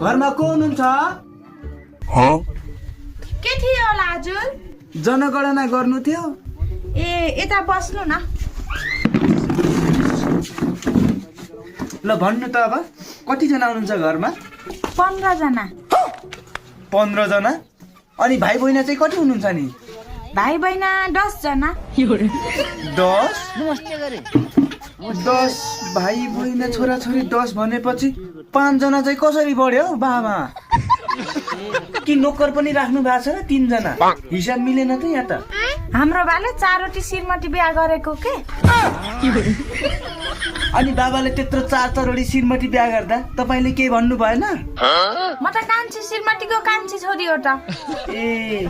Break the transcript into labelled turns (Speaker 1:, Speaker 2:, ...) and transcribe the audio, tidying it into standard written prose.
Speaker 1: घरमा को हुनुहुन्छ?
Speaker 2: के थियो होला हजुर?
Speaker 1: जनगणना गर्नु थियो।
Speaker 2: ए यता बस्नु न।
Speaker 1: ल भन्नु त अब कतिजना हुनुहुन्छ घरमा?
Speaker 2: 15 जना।
Speaker 1: 15 जना? अनि भाइ बहिनी चाहिँ कति हुनुहुन्छ नि?
Speaker 2: भाइ बहिनी 10 जना।
Speaker 1: 10? 10 भाइ बहिनी छोराछोरी 10 भनेपछि 5 जना चाहिँ कसरी बढ्यो बाबा? कि नोकर पनि राख्नु भएको छ र 3 जना? हिसाब मिलेन त यहाँ त।
Speaker 2: हाम्रो बाले 4वटी श्रीमती बिहा गरेको के?
Speaker 1: अनि बाबाले त्यत्रो 4-4वटी श्रीमती बिहा गर्दा तपाईले केही भन्नु भएन?
Speaker 2: म त कान्छी श्रीमतीको कान्छी छोरी हो त।
Speaker 1: ए